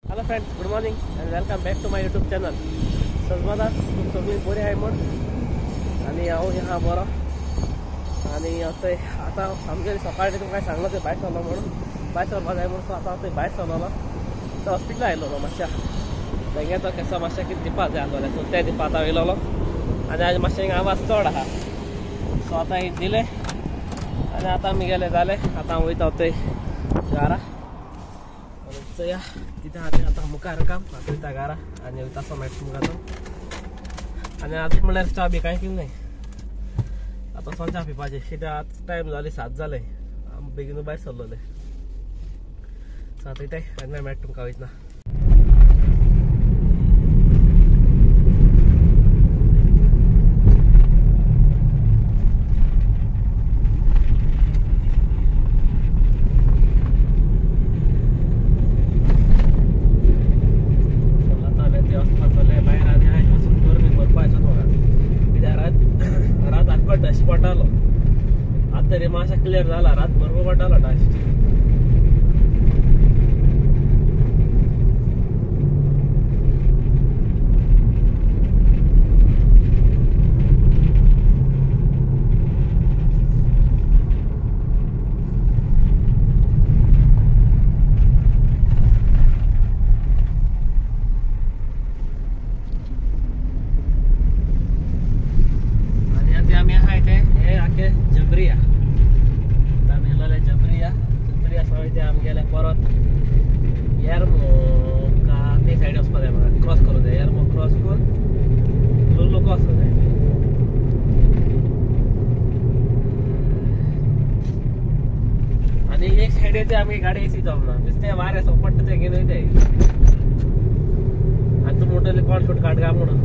Hello friends, good morning and welcome back to my YouTube channel. सजमादास तुम सगळीं बरी आहाय म्हूण आनी हांव आहा बरो. आनी थंय आतां आमगेर सकाळीं तुमकां सांगलो थंय भायर सरलो म्हणून, भायर सरपा जाय म्हणून. सो आतां थंय भायर सरलो तो हॉस्पिटलान आयलो मातशा बेंगे तो केसो मातशें कितें दिवपा जाय आसलें, सो तें दिवपा आतां येयलो. आनी आज मातशें हिंगा आवाज चड आहा, सो आतां हें दिलें आनी आतां आमी गेले जालें. आतां हांव वयता थंय घरा. चया कितें आहा तें आतां मुखार काम. आतां वयता घरा आनी वयता सो मेळटा तुमकां तो. आनी आजून म्हणल्यार च्या बी कांय पिलें नाही, आतां वचोन च्या पिवपाचें. कित्याक आतां टायम जाले 7 जाले, आमी बेगीन भायर सरलेले. सो आतां वयताय आनी मागीर मेळटा तुमकां वयतना. पडटालो आतां तरी मातशें क्लियर जाला, रात बरोबर पडटालो डस्ट. जबरिया आमी येयलोले जबरिया. जबरिया सगळें ते आमी गेले परत एअरमो का ते सायड वचपा जाय म्हाका, क्रॉस करूं जाय. एअरमो क्रॉस करून लोक वचूं जाय. आनी एक सायडीन ते आमगे गाडी एसी जमना, बेश्टें वारें सो पडटा तें घेवन वयताय. आनी तूं म्हणटली कोण शूट काड काय म्हणून,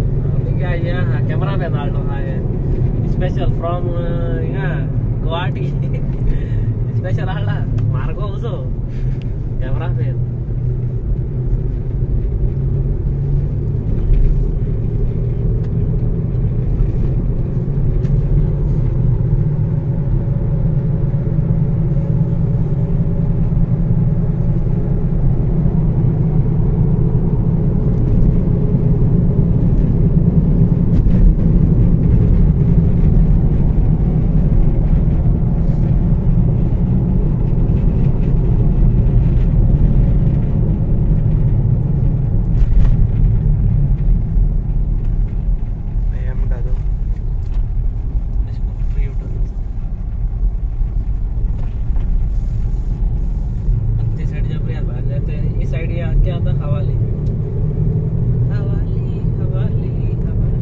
आमी हें कॅमेरामॅन हाडलो आहा स्पेशल फ्रॉम हिंगा गुवाहाटी. स्पेशल हाडला मार्गो उजो कॅमेरामॅन. हवाली हवाली हवाली हवाली.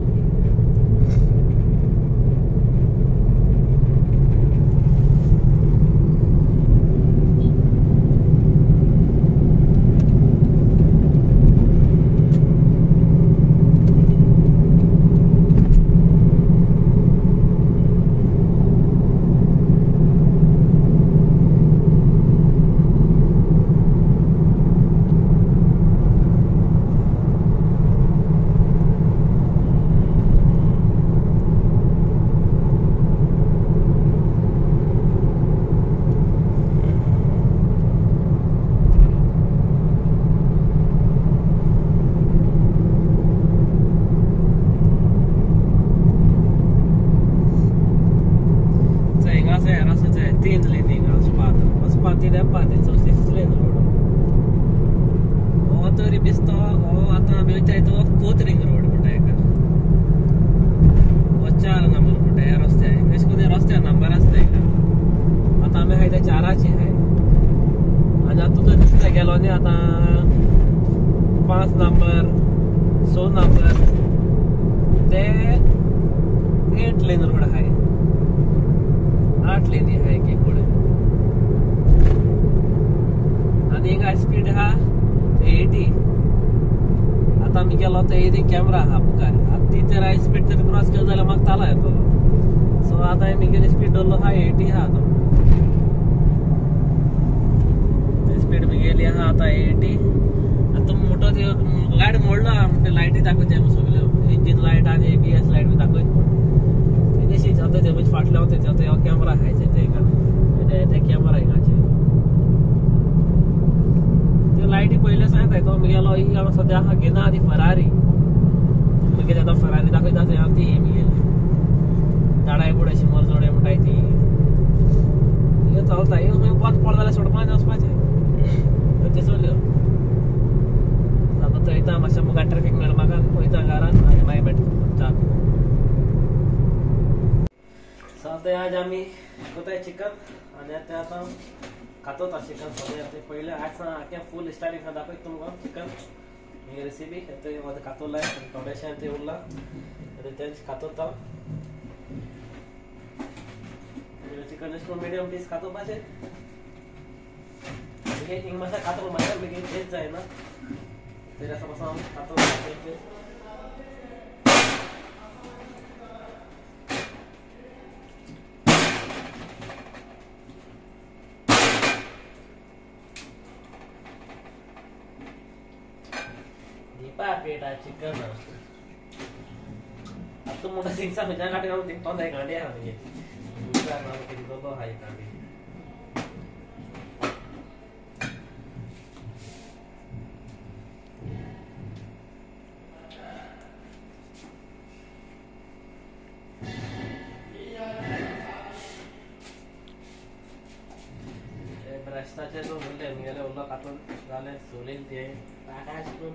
तीन लेन वचपा वचपा तीन येवपा तेंचो 6 लेन रोड. हो तरी बेस्तो हो आतां आमी वयताय तो 4th ring road म्हणटा हेका. हो 4 नंबर म्हणटा ह्या रस्त्यार. अशें करून रस्त्यार नंबर आसता हेका. आतां आमी आहाय ते 4 आहाय. आनी आतां तुजो दिसता गेलो न्ही आतां 5 नंबर 6 नंबर ते 8 लेन रोड आहाय. 8 लेनी आहाय एक फुडें. आनी हिंगा स्पीड आहा 80. आतां आमी गेलो तो 80 कॅमेरा आहा मुखार. आतां ती तर हाय स्पीड तर क्रॉस केलो जाल्यार म्हाका ताला येतलो. सो आतां मिगेली स्पीड दवरलो आहा 80 आहा. आतां स्पीड मिगेली आहा आतां 80. आतां मोटो गाडी मोडलो आहा म्हणटा लायटी दाखयता सगल्यो, इंजीन लायट आनी ABS light बी दाखयता. तशीच आतां ते फाटल्या वता ते कॅमेरा आहाय तेका, ते कॅमेरा हिंगाचे. त्यो लायटी पयले सांगता तो मिगेलो हांव सद्या आहा घेना ती फरारी मागीर आतां फरारी दाखयता थंय हांव ती मागीर दाडाय बुड अशी मरजोडे म्हणटाय ती हे चलता हे मागीर वत पडलो जाल्यार सोडपाचें वचपाचें ते चल्यो आतां थंय वयता मातशें मुखार ट्रेफीक मेळ्ळें म्हाका वयता घरान आनी मागीर मेळटा च्या. सो आतां आज आमी कोताय चिकन आनी आतां आतां खातो चिकन सगळें आतां पयलें आज आख्या फूल स्टायलीन दाखयता तुमकां चिकन ही रेसिपी. आतां खातोलाय थोडेशें तें उरलां आतां तेंच खातो. चिकन अशें करून मिडियम पीस खातोवपाचें हिंग मातशें खातो मातशें बेगीन तेच जायना तरी आसा मातसो हांव खातो. पेटा चिकन आतां म्हणटा थिंगसा खंयच्यान काडटा घालून थिंग तोंड गांडी आहा मागीर कितें आहा गांडी. ब्रस्टाचे जो उरले मुगेले उरलो कातून जालें सोलीन ते काय शिकून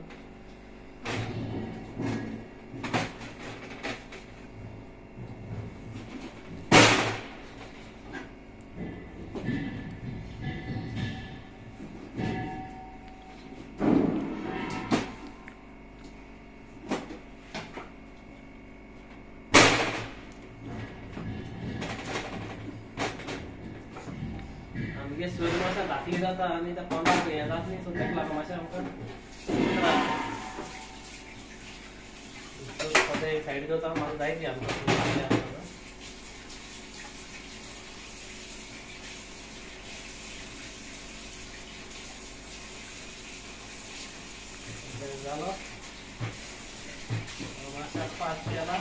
आमगे सूर मातशें धाकली जाता आनी त्या कोणाक हें जाता न्ही, सो ताका लागून मातशें आमकां सायड दवरता म्हाका जाय ती आमकां. जालो मातशें फास्ट केला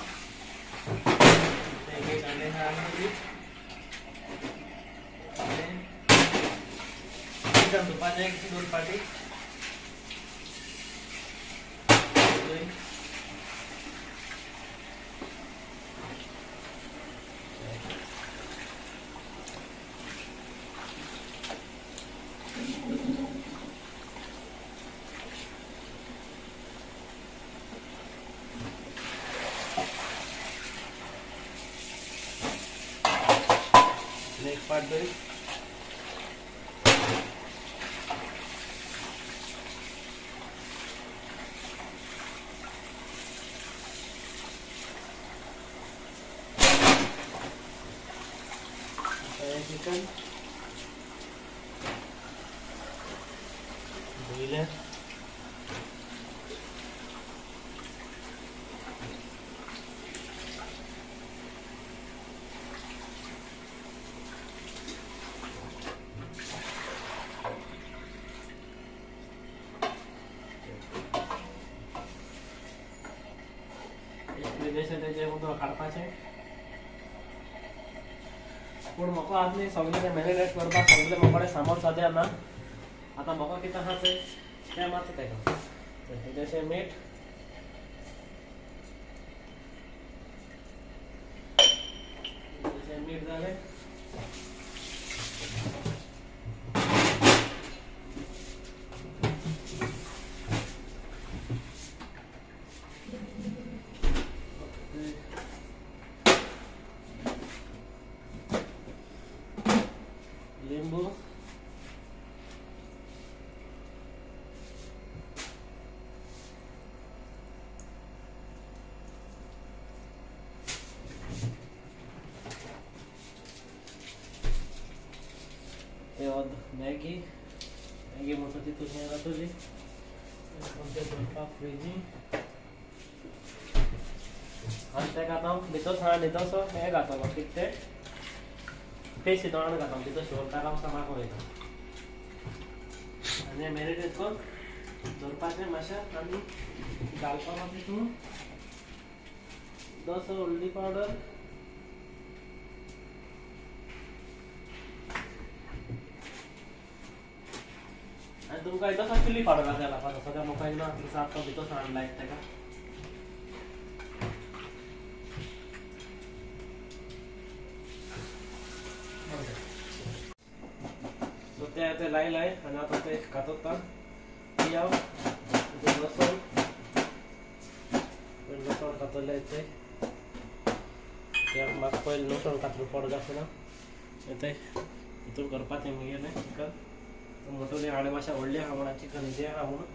चिकन धुवपाचें एक दोन पाटी. एक पाट दोन चिकन धुयलें. काडपाचें पूण म्हाका आज न्ही सगळें मॅरिनेट करपाक सगळें म्हाका कडेन सामान सद्या ना. आतां म्हाका कितें आहा चोय तें मारता तेका. इल्लेशें मीठ, इल्लेशें मीठ जालें, लिंबू, मॅगी, मॅगी म्हणटा ती तुजें जातली फ्रिजी. आनी ताका आतां भितर थोडो न्हिदोसो हें घातलो कितें तें पेस्ट दोणान घातलो भितर शिवोन ताका हांव सामाक वयता आनी मॅरिनेट करून दवरपाचें मातशें आनी घालपाक तितून दोसो हळदी पावडर, आनी तुमकां इल्लोसो चिली पावडर घालता लागता सद्या म्हाका ना दिसा तो भितर हाडला ताका. सो ते आतां लायलाय आनी आतां ते कातोता पियाव लसण लसण कातरले ते म्हाका पयलीं लसण कातरून पडत आसतना ते हितून करपाचें मुगेलें चिकन. मोटोली हाडे मातशें व्हडलें आहा म्हणून चिकन हेजें आहा म्हणून.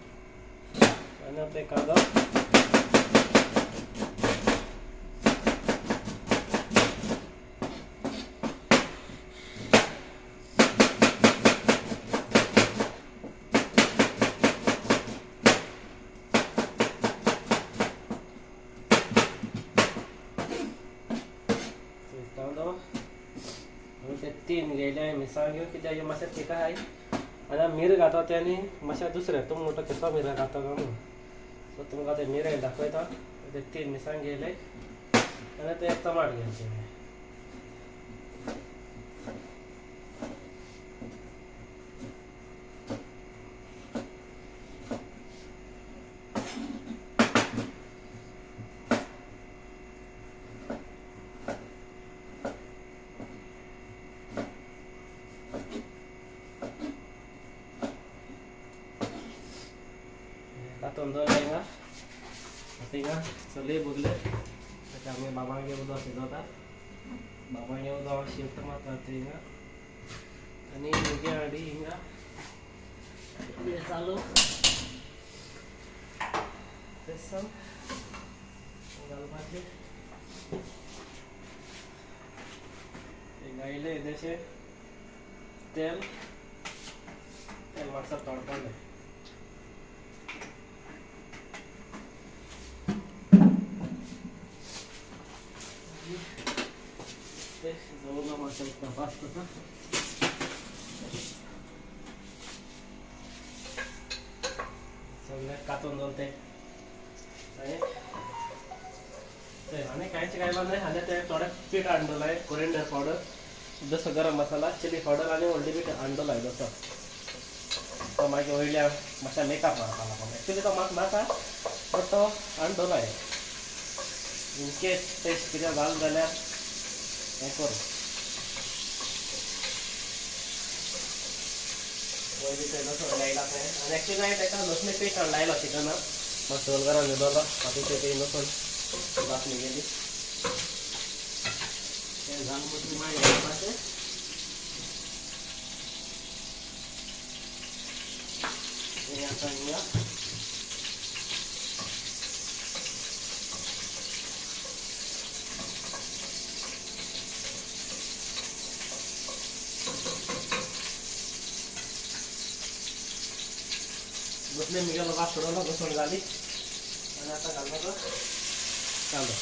आनी आतां कांदो तीन घेयले मिरसांग्यो कित्याक मातशें तिखट आहाय आनी मिर घाता तें आनी मातशें दुसरें तुमी म्हणटा कसो मिर घाता काय म्हणून. सो तुमकां तें मिर दाखयता. ते तीन मिरसांग घेयले आनी ते टमाट घेवचे. कातून दवरलें हिंगा. आतां हिंगा चलय बुगले आतां आमी बाबांगे उदक शिजोता. बाबांगे उदक शिफ्ट मारता हिंगा आनी मुगे हाडी हिंगा चालू घालपाचें. गायलें येदेशें तेल तेल मातसो तोडपाक. सगळें कातून दवरते आनी कांयच कांय न्हय. आनी ते थोडें पीठ हाडून दवरलां, कोरिएंडर पावडर, जसो गरम मसाला, चिली पावडर आनी व्हडली पीठ हाडून दवरलां जसो. तो मागीर वयल्या मातशें मेकअप मारपा लागून एक्चुली तो म्हाका नाका बट तो हाडून दवरला इन केस टेस्ट कितें जालें जाल्यार हें करूं. पयलीं ते लसण लायला तें आनी एक्चुली हांवें ताका लसणी पेस्ट हाडून लायलो चिकनाक, मातसो घरान न्हिदलो तातूंत ते लसण वास गेली तें जालें म्हणटकीर मागीर घालपाचें. तें आतां हिंगा बसले मिगेलो वास सोडलो, लसण घाली आनी आतां घालपाचो कांदो.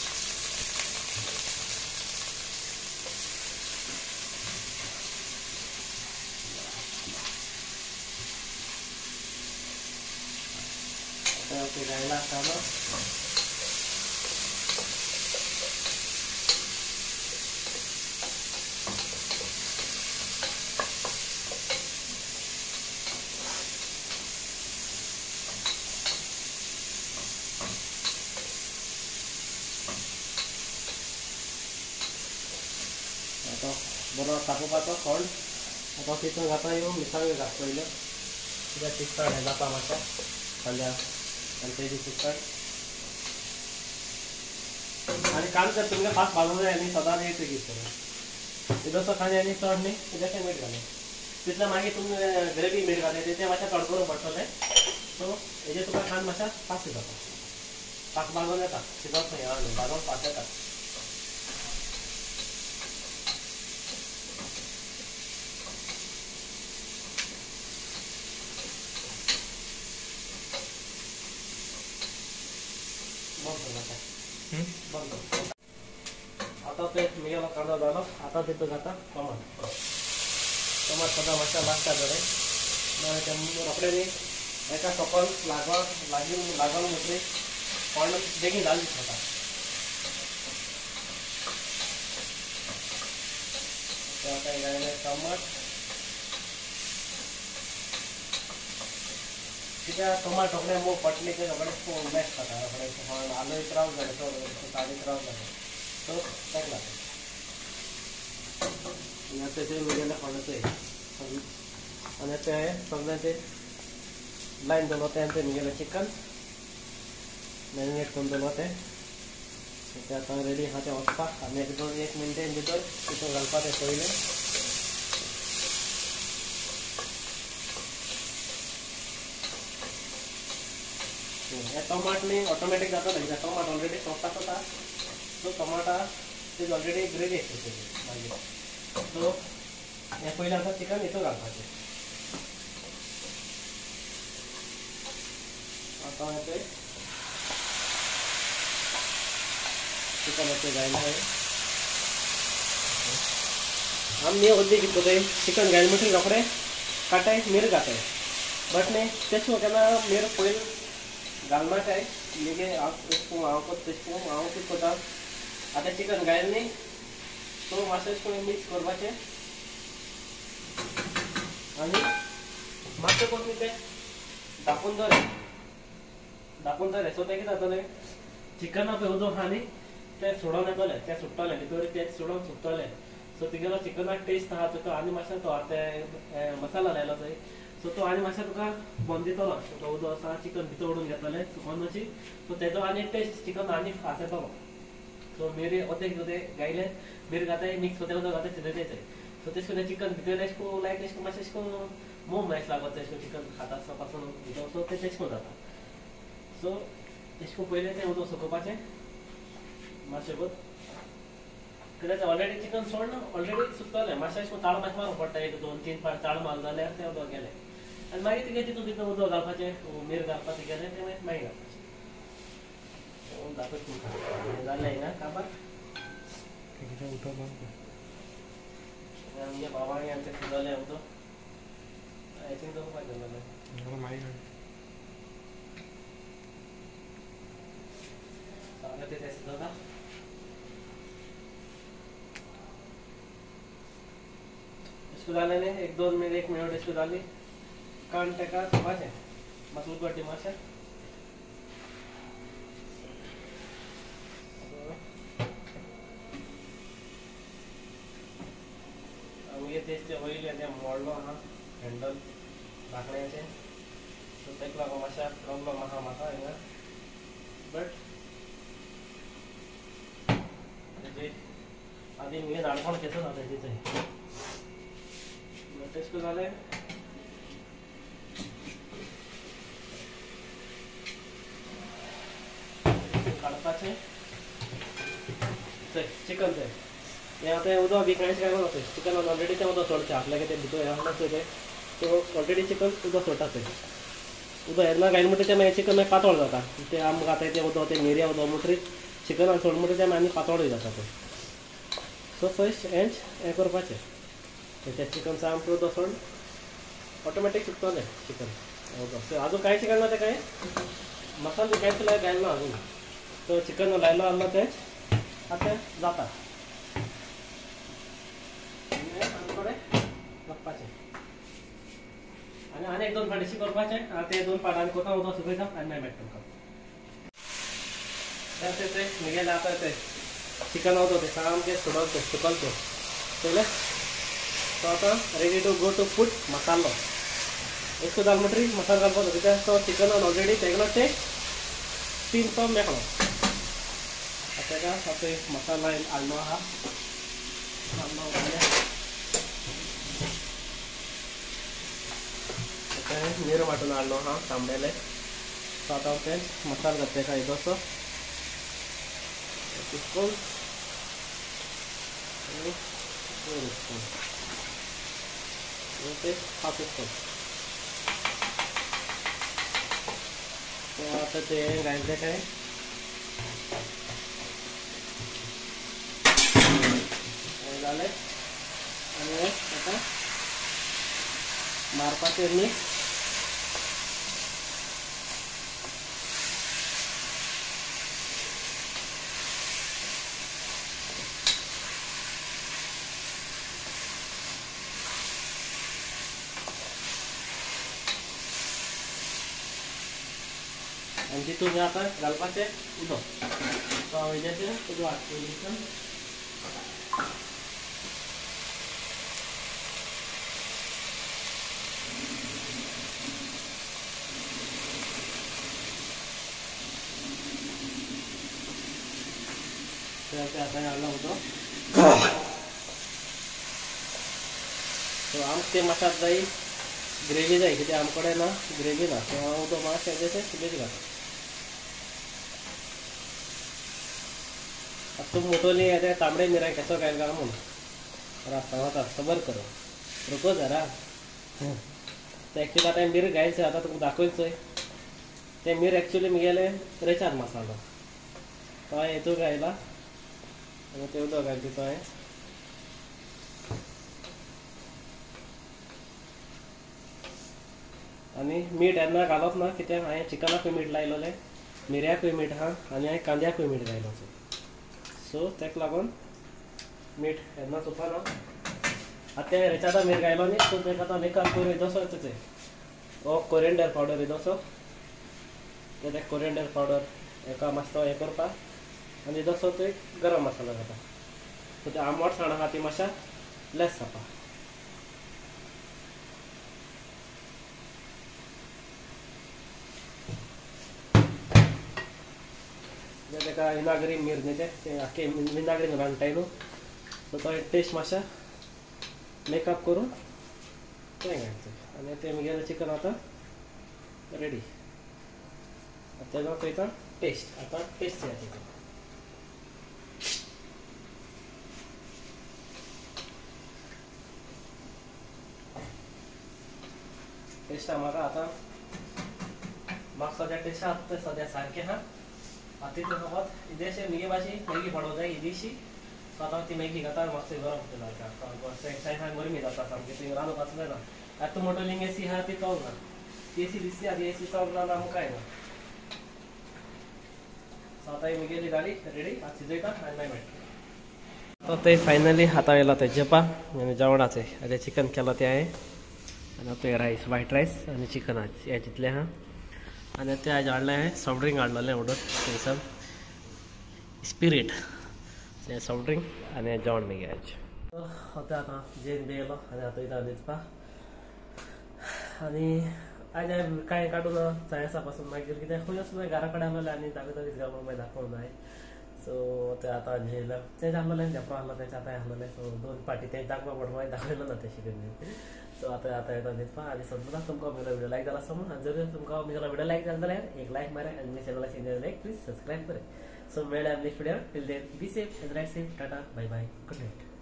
आतां ते घायला कांदो. आतां बरो तापोवपाचो खोंड. आतां तितून घाता ह्यो मिरसांग्यो घात पयल्यो कित्याक तिखट हें जाता मातशें कांद्या आनी तेजी तिखट. आनी कांदो जर तुमकां फास्ट भाजूंक जाय न्ही सदांच एक ट्रीक यूज करा. इल्लोसो कांदे आनी चड न्ही इल्लेशें मीठ घालूं तितलें मागीर तुमी ग्रेवी मीठ घातलें तें मातशें चड करूंक पडटलें. सो हेजेर तुका कांदो मातशें फास्ट शिजोता, फास्ट भाजून येता, शिजोवप न्ही भाजून फास्ट येता. बंद कर. आतां ते मिगेलो कांदो जालो. आतां तितून घाता टमाट. टमाट सदां मातशें लागता बरें नाल्यार तें रोखडें न्ही एका सोकोन लागून लागून लागून म्हणटकीर कोण बेगीन जालें दिसता. आतां घायलें टमाट. कित्याक टोमाट रोखडे मोव पडले की रोखडे मॅश जाता रोखडे आलूय त्रास जाले चड ताळी त्रास जाले सो ताका लागून आनी आतां तें म्हगेलें कोणाचें आनी आतां हांवें सगळें तें लायन दवरलो तें तें म्हगेलें चिकन मॅरिनेट करून दवरलो तें तें आतां रेडी आसा तें वचपाक आनी एक दोन एक मिनटे भितर तितून घालपाक तें पयलें हे टोमाट न्ही ऑटोमॅटीक जातलें कित्याक टोमाट ऑलरेडी सॉफ्ट आसता सो टोमाटा is already gravy आसता मागीर सो हें पयलें आतां चिकन हितून घालपाचें आतां हें चिकन तें घायलें हांवें आमी ओद्दी कितें करताय चिकन घायलें म्हणटकीर रोखडें काडटाय मिर घाताय बट न्ही तेश केन्ना मिर पयलीं घालनाकाय मुगे हांव हांव करता तशें करून हांव कितें करता आतां चिकन घायलें न्ही सो मातशें अशें करून मिक्स करपाचें आनी मातशें करून तें धांपून दवरलें धांपून दवरलें सो तें कितें जातलें चिकना पळय उदक आहा न्ही तें सोडोन येतलें तें सुट्टलें भितर तें सोडोन सुकतलें सो तुगेलो चिकनाक टेस्ट आहा तुका आनी मातशें तो आतां मसाला लायलो थंय सो तो आनी मातशें तुका बंद दितलो तुका उदक आसा चिकन भितर ओडून घेतलें सुकोन अशी सो तेजो आनी टेस्ट चिकन आनी फास्ट येतलो सो मिरी ओतें कितें घायलें मिर घाताय मिक्स कोताय उदक घाताय शिजयताय सो तेश करून चिकन भितर एशें करून लायक एशें करून मातशें एशें करून मोव मॅश लागता एशें करून चिकन खाता आसतना पासून भितर सो तें तेश करून जाता सो एशें करून पयलें तें उदक सुकोवपाचें मातशें भर कित्याक ऑलरेडी चिकन सोडून ऑलरेडी सुकतलें मातशें एशें करून ताळ मातशें मारूंक पडटा एक दोन तीन फावट ताळ मारलो जाल्यार तें उदक गेलें आनी मागीर तुगे तितून तितून उदक घालपाचें मीर घालपाचें गेलें तें मागीर मागीर घालपाचें दाखयता तुमकां जालें हिंगा काबार आमगे बाबांनी आमचें शिजोलें उदक I think दवरपाक जालें आतां तें शिजोता अशें जालें न्ही एक दोन मिनट एक मिनट अशें जाली काण तेका सुपाचें मातशें उदक दी मातशें आमगे तें तें वयलें तें मोडलो आहा हँडल धाकण्याचें सो तेका लागून मातशें प्रॉब्लम आहा म्हाका हिंगा बट तेजे आदी मुगे नाडपण केसो जाता तेजें तेश करून जालें काडपाचें चय चिकन चय हें आतां उदक बी कांयच घालना थंय चिकन ऑलरेडी तें उदक सोडचें आपल्याक तें भितर हें आसना चोय तें सो ऑलरेडी चिकन उदक सोडटा थंय उदक येन्ना घायलें म्हणटकीर तें मागीर चिकन मागीर पातळ जाता तें आमकां आतां तें उदक तें मिरयां उदक म्हणटकीर चिकनान सोड म्हणटकीर तें आनी पातळूय जाता तें सो फर्स्ट हेंच हें करपाचें तें चिकन सामकें उदक सोड ऑटोमॅटीक सुकतलें चिकन उदक सो आजून कांयच घालना तें कांय मसालो बी कांयच घालना आजून सो चिकन लायलो आसलो तें आतां जाता थोडें लागपाचें आनी आनी एक दोन फाटीशी करपाचें आतां ते दोन पाट आनी कोता उदक सुकयता आनी मागीर मेळटा तुमकां तें तें म्हगेलें आतां तें चिकन वता तें सामकें सुडोल तें सुकल तें पयलें सो आतां ready to go to put मसालो एक जाल म्हणटकीर मसालो घालपाचो कित्याक तो चिकनान ऑलरेडी तेगलो टेस्ट तीन तो मेकळो आतां तेका आतां एक मसालो हाडलो आहा हाडलो घालें आतां मीर वांटून हाडलो आहा तांबडेलें सो आतां तें मसालो घातले तेका इल्लोसो एक स्पून आनी दोन स्पून ते हाफ स्पून आतां तें घायलें काय जालें आनी आतां मारपाचें मिक्स आनी तितून आतां घालपाचें उदक. सो हांव हेजें उदक हाडटा. आतां घालला उदक. सो आमकां ते मातशें जाय ग्रेवी जाय, कित्याक आमचे कडेन ना ग्रेवी ना. सो हांव उदक मातशें हेजें बेज घालता. आतां तुमी म्हणटली हें तांबडे मिरयां केसो घायल काय म्हूण. सांगता सबर करो, रुको जरा. ते एक्चुली आतां मिर घायचे, आतां तुमकां दाखयचोय. ते मिर एक्चुली मुगेले रेचाद मसालो तो हांवें हेतून घायला आनी ते उदक घायला तितून हांवें. आनी मीठ येन्ना घालप ना, कित्याक हांवें चिकनाकूय मीठ लायलेलें, मिरयाकूय मीठ आहा आनी हांवें कांद्याकूय मीठ घायलो. सो ताका लागून मीठ येन्ना चुकना. आतां तें रेचादा मीठ घायलो न्ही, सो ताका आतां मेकअप करून येदोसो येता ते हो कोरिएंडर पावडर येदोसो, ते कोरिएंडर पावडर एका मातसो हें करपाक आनी येदोसो ते गरम मसालो घालता. सो ते आंबटसाण आहा ती मातशा लेस जाता. ताका विनागरी मिर न्ही तें आख्खें विनागरीन रांदताय न्हू, सो तो टेस्ट मातशा मेकअप करून तें घालचें. आनी तें मुगेलें चिकन आतां रेडी. आतां तेजो पळयता टेस्ट, आतां टेस्ट जाय तेजो. टेस्ट म्हाका आतां म्हाका सद्या टेस्ट आतां सद्या सारकें आहा. आतां तितून फकत इल्लेशें मुगे भाजी मॅगी पडोवंक जाय इल्लीशी. सो आतां ती मॅगी घाता मातशें गरम जाता सायड गरमी जाता सामकी, थंय रांदपाचो जायना. आतां तूं म्हणटली एसी आहा ती चलना, ती एसी दिसली आतां एसी चलना ना आमकां कांय ना. सो आतां ही मुगेली जाली रेडी, आतां शिजयता आनी मागीर मेळटा. तो ते फायनली आतां येयला ते जेवपा आनी जेवणाचें आतां चिकन केलां तें हांवें आनी आतां रायस, व्हायट रायस आनी चिकन हें जितलें आहा. आनी तें आयज हाडलें हांवें सॉफ्ट ड्रिंक हाडलेलें ऑर्डर थंयसान स्पिरीट, तें सॉफ्ट ड्रिंक आनी जेवण मागीर आयज. आतां आतां जेवन बी येयलो आनी आतां वयता न्हिदपा. आनी आयज हांवें कांय काडूं ना चायेसा पासून, मागीर कितें खंय वचूं घरा कडेन आसलेलें आनी दाखयता कितें मागीर दाखोवंक जाय. सो तें आतां जेयलां तें आसलेलें जेपा आसलो तें आतां आसलेलें. सो दोन पाटी तें दाखोवपा पडटा, मागीर दाखयलो ना तें शिकून. सो आतां आतां येता न्हिदपा. आनी समजा तुमकां म्हजो व्हिडियो लायक जाला समज, आनी जर तुमकां म्हजो व्हिडियो लायक जाला जाल्यार एक लायक मारा आनी म्हज्या चॅनलाक एक प्लीज सबस्क्रायब करा. सो मेळ्ळ्या next video, till then be safe and ride safe. Tata, bye bye, good night.